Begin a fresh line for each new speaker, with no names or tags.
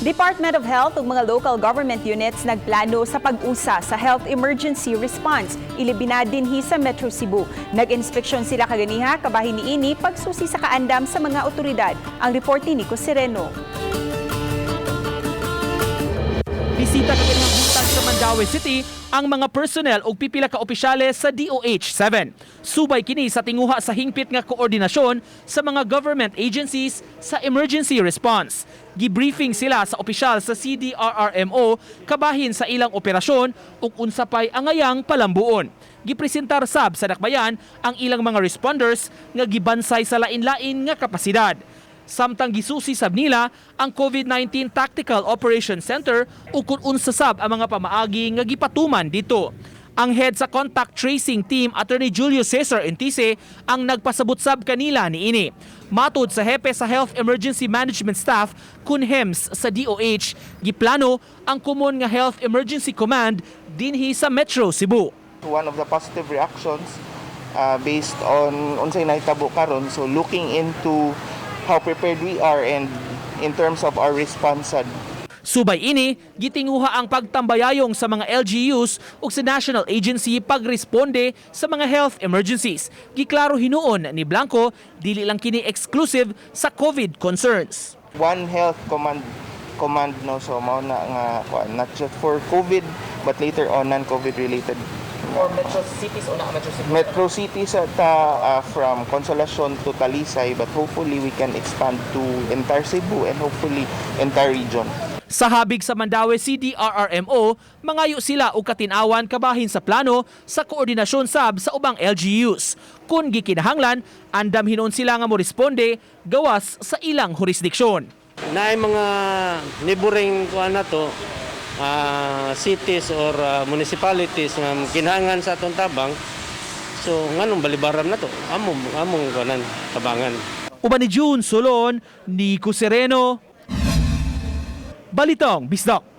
Department of Health ug mga local government units nagplano sa pag-usa sa health emergency response, ilabi na dinhi sa Metro Cebu. Nag-inspeksyon sila kaganiha kabahin niini pagsusi sa kaandam sa mga otoridad. Ang report ni Nico Sereno.
Bisita kaganihang buntag sa Mandaue City ang mga personnel ug pipila ka opisyales sa DOH 7. Subay kini sa tinguha sa hingpit nga koordinasyon sa mga government agencies sa emergency response. Gibriefing sila sa opisyal sa CDRRMO kabahin sa ilang operasyon ug unsa pay angayang palambuon. Gipresentar sab sa dakbayan ang ilang mga responders nga gibansay sa lain-lain nga kapasidad. Samtang gisusi sab nila ang COVID-19 Tactical Operation Center ug kung unsa sab ang mga pamaagi nga gipatuman dito. Ang head sa contact tracing team, Attorney Julio Cesar Entise, ang nagpasabot sab kanila niini. Matod sa hepe sa Health Emergency Management Staff, kun HEMS sa DOH, giplano ang common nga Health Emergency Command dinhi sa Metro Cebu.
One of the positive reactions based on unsay nahitabo karon, so looking into how prepared we are and in terms of our response sad.
Subay ini, gitinguha ang pagtambayayong sa mga LGUs ug sa national agency pagresponde sa mga health emergencies. Giklaro hinuon ni Blanco, dili lang kini exclusive sa COVID concerns.
One Health Command, no? So mao na nga kuan, not just for COVID but later on non-COVID related.
For metro cities o na Metro Cebu?
Metro City sa ta, from Consolacion to Talisay, but hopefully we can expand to entire Cebu and hopefully entire region.
Sa habig sa Mandaue CDRRMO, mangayo sila og katinawan kabahin sa plano sa koordinasyon sab sa ubang LGUs. Kung gikinahanglan, andam hinuon sila nga moresponde gawas sa ilang jurisdiksyon.
Naay mga neighboring kuan na to, cities or municipalities nga kinahanglan sa atong tabang, so nganong balibaran na to, among among kuanan, tabangan.
Uban ni June Solon, Nico Sereno, Balitang Bisdak.